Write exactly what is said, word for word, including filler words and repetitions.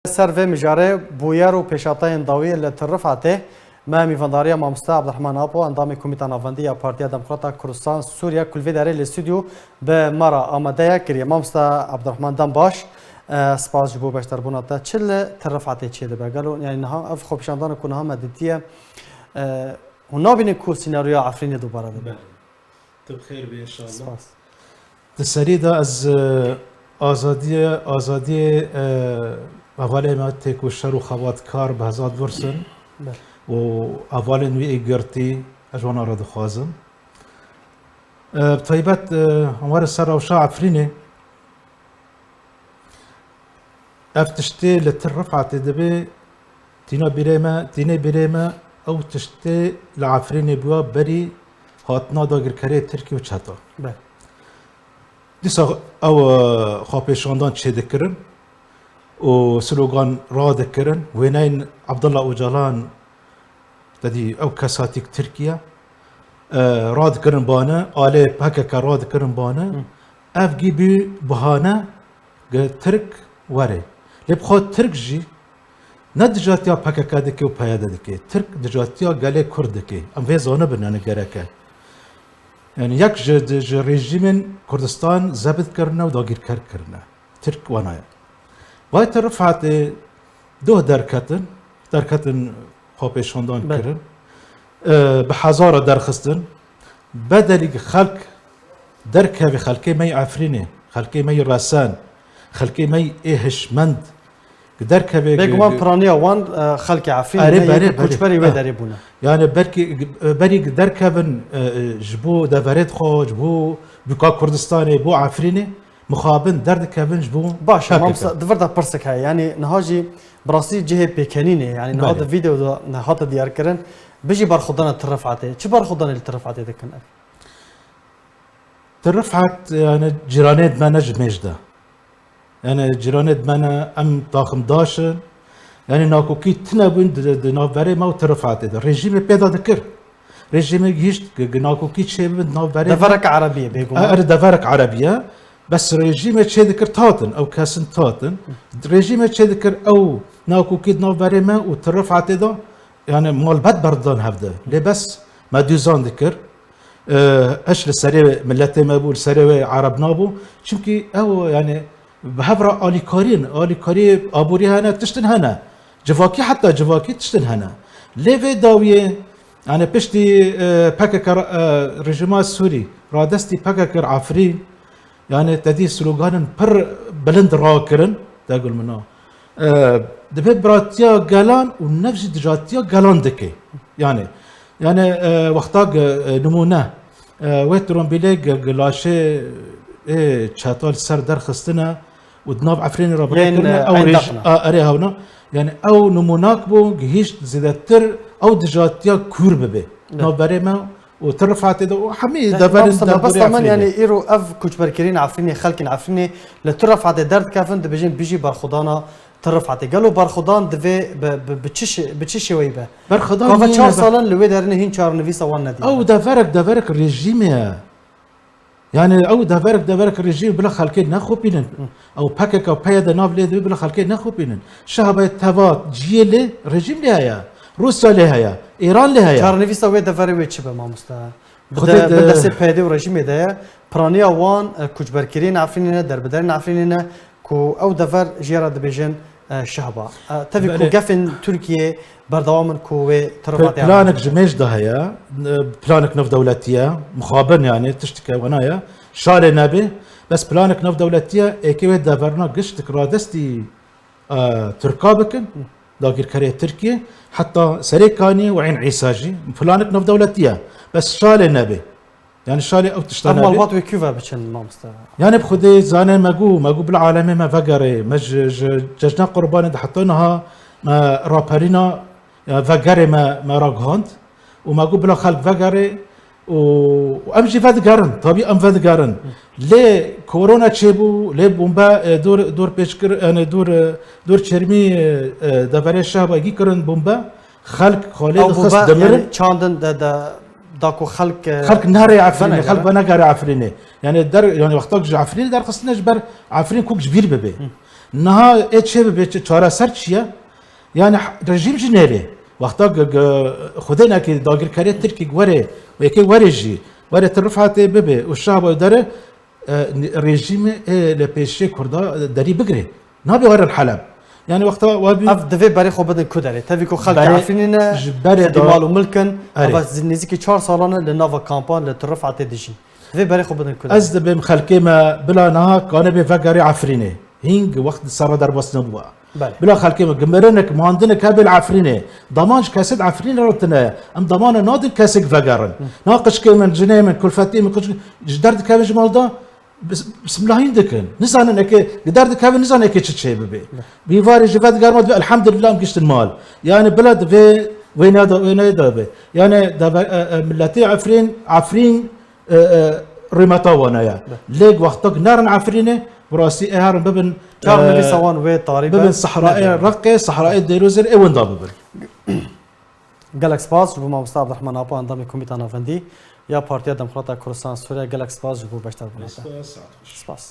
Ser vê mijarê bûyer û pêşateyên dawî li Tirifetê me mîvandariya mamoste Abdurrahman Apo, endamê Komîta Navendî ya Partiya Demokrata Kurdistan Sûriye, ku li vê derê li stûdyo bi me re amade ye, kiriye. Mamoste Abdurrahman, dem baş. E, spas ji bo beşdarbûna te. Çi li Tirifetê çêdibe? Gelo, yanî niha ev xwepêşandana ku niha me dîtiye, e, hûn nabînin ku senaryoya Efrînê dubare bibe? Belê. Tu bi xêr bî, înşallah. Spas. Di serî de ez, e, azadiyê, azadiyê, e, hevalê me têkoşer û xebatkar Behzad Gursin Belê. û hevalên wî ê girtî, ez ji wana re dixwazim. E, bi taybet, e, em werin ser rewşa Efrînê. Ev tiştê li Tirifetê dibe, tîna bîrê me, tînê bîrê me, ew tiştê li Efrînê bûya berî hatina dagirkerê Tirkî û çeta. Be. Dîsa ew, e, xwepêşandan çêdikirin û slogan radikirin. Wêneyên Abdullah Ocalan, te dî ew kesatîk Tirkiye, e, radikirin bane, alê P K K radikirin bane. Hı. Ev gî bî bahane ge Tirk were. Lê bi xwe Tirk jî ne dijatiya P K K dike û P Y D dike. Tirk dijatiya gelê Kurd dike. Em vê zanibin, yani gerek e. Yani yek ji, ji rejîmên Kurdistan zebit kirine û dagîrker kirine. Tirk wana ye. Vay Tirifetê doh derketin, derketin xwepêşandan Belê. kirin. E, bi hezara derxistin. Bedelî xelk derkeve, xelkê me yê Efrînê, xelkê me yê resen, xelkê me yê hişmend, derkeve. Bêguman piraniya wan, e, xelkê Efrînê Erê, ne, belê, yek belê. koçberî wê Ha. derê bûne. Yani belkî, e, berî derkevin, e, e, ji bo deverê xwe, ji bo bûka Kurdistanê, bo Efrînê, mixabin derdikevin ji bo Baş e, P K K. Mamoste, di vir de pirsek heye. Yani niha jî bi rastî cihê pêkenînê, yani niha Belê. di vîdeo de hate diyarkirin, bijî berxwedana Tirifetê. Çi berxwedanê li Tirifetê dikin ev? Tirifet, yani cîranê me ne ji mêj de. Yani cîranê me ne, em taximdaş in. Yani nakokî tune bûn di, di navberê me û Tirifetê de. Rejîmê pêda dikir. Rejîmê gihîşt, gi, gi nakokî çêbibin di navberê me. Deverek Erebî ye, bêguman. E, erê, deverek Erebî ye. Bes rejîmê çêdikir tatin, ew kesin tatin. Rejîmê çêdikir ew nakokî di navberê me û Tirifetê de, yani malbet berdan hevde. Lê bes me dûzan dikir. E, hiş li serê miletê me bû, li serê wê Ereb nabû. Çimkî ew, yani, bi hev re alîkarî in, alîkarî aborî hene, tiştin hene. Civakî, heta civakî tiştin hene. Lê vê dawiyê, yani, piştî, e, P K K, e, rejîma Sûrî radestî P K K kir Efrîn, yani, te dî sloganên pir bilind rakirin, degul min a. E, dibe biratiya gelan û nev jî dijatiya gelan dike. Yani, yani, e, wexta ge, e, nimûne, e, wê trombîlê ge, ge laşê, ê, çeta li ser derxistine û di nav Efrînê re Yên, birêkirine, e, ew rêj-, Endaqna. a, erê hewna. Yani, ew nimûnak bû, gihîşt zêdetir ew dijatiya kûr bibe. Evet. Navberê me û Tirifetê de û hemî deverên Mamoste, derbarê mebesta min, Efrînê. Yani, îro ev koçberkirîn Efrînê, xelkên Efrînê li Tirifetê derdikevin, dibêjin bijî berxwedana Tirifetê. Gelo berxwedan divê bi, bi, bi çi şê-, bi çi şêweyî be? Berxwedan Ka ve nîne çar be- salin li wê derînê hîn çarenivîsa wan nedî. Ew deverek, deverek rejîmê ye. Yani ew deverek, deverek rejîm bila xelkê nexopînin. Hı. Ew P K K, P Y D nav lê divê bila xelkê nexopînin. Şehbê teva ciyê lê rejîm lê heye. Rûsya lê heye. Îran lê heye. Çarenivîsa wê deverê wê çi be, mamoste? Bi Xwedê de, de bi destê P Y D û rejîmê de ye. Piraniya wan, e, koçberkirîn Efrînê ne, derbiderên Efrînê ne, ku ew dever jê re dibêjin, e, Şehba. E, tevî ku Belê. gefên Tirkiyê berdewam in ku wê Tirifetê Planek ji mêj de heye, e, planek navdewletî ye, mixabin yani, tiştike wena ye. Şalê nebe, bes planek navdewletî ye, êkê wê deverna giştik radestî, e, Tirka bikin, dagirkerê Tirkiyê, heta Serê Kaniyê û Eyn Îsa jî, planek navdewletî ye. Bes şalê nebe. Yani şalê ew tişta Ev nebe. malbat wê kû ve biçin, mamoste? Yani bi Xwedê zanê me got, me got bila alemê me vegerê, me ji, ji cejna Qurbanê de heta niha me raperîna, ya vegerê me, me ragihand û me got bila xelk vegerê û, û em jî vedigerin, tabî em vedigerin. Lê korona çêbû, lê bombe, e, dor, dor pêçkir, yani dor, e, dor çermî, e, e, deverê Şehba gî kirin bombe. Xelk xalê Ew dixist bombe, dimirin. yani çandin de, de, da ku xelk, e, Xelk nere Efrînê, venegere. xelk venegere Efrînê. Yani der, yani wexta ji Efrînê derxistine ji ber Efrîn kuk ji bîr bibe. Hı. Niha ê çê bibe, çi-, çareser çi ye? Yani h-, rejîm jî nêrê. Wexta g-, g-, xwedê nekê dagirkerê Tirkî were, û yekê were jî, were tu Rifatê bibe û şah were dere, e, rejîmê ê li pêşê Kurda derî bigire. Nabe werin Heleb. Yani wexta we bî Ev divê berê xwe bidin ku derê? Tevî ku xelkê Berê Efrînî ne, ji berê xwedî da mal û milk in, Erê. Eva nêzîkî çar salan e li nava kampan li tu Rifatê dijîn. Divê berê xwe bidin ku derê? Ez dibêm xelkê me bila niha kanibê vegerê Efrînê. Hîng wext serre derbas nebû. Belê. Bila xelkê me gimirinek, mandinek hebe li Efrînê. Daman ji kesê di Efrînê re tine ye. Em damane nadin kesek vegerin. Hı. Na qişkê min, cinê min, kulfetî min, qişk-, ji derdikevin ji malda bis-, bismilahîn dikin. Nizanin eke, li derdikevin nizanin eke çi çê bibe. Hı. Bîvarê ji vedigerma dibe, elhamdülillah em giştin mal. Yani bila divê wêne da, wêne da be. Yani da ve-, e, e, milletê Efrîn, Efrîn, e, e, rîmeta wana ye. Be. Lê wextek nerin Efrînê, bi rastî ê herin bibin, Çar e, nivîsa wan wê tarî bibin be, Sehraê Reqê, Sehraê Dêrozêr ê winda bibin. Gelek spas ji bo mamosta Abdurrahman Apo, endamê Komîta Navendî ya Partiya Demokrata Kurdistan Sûriye. Gelek spas ji bo beşdarbûna te. Spas, saet xweş. Spas.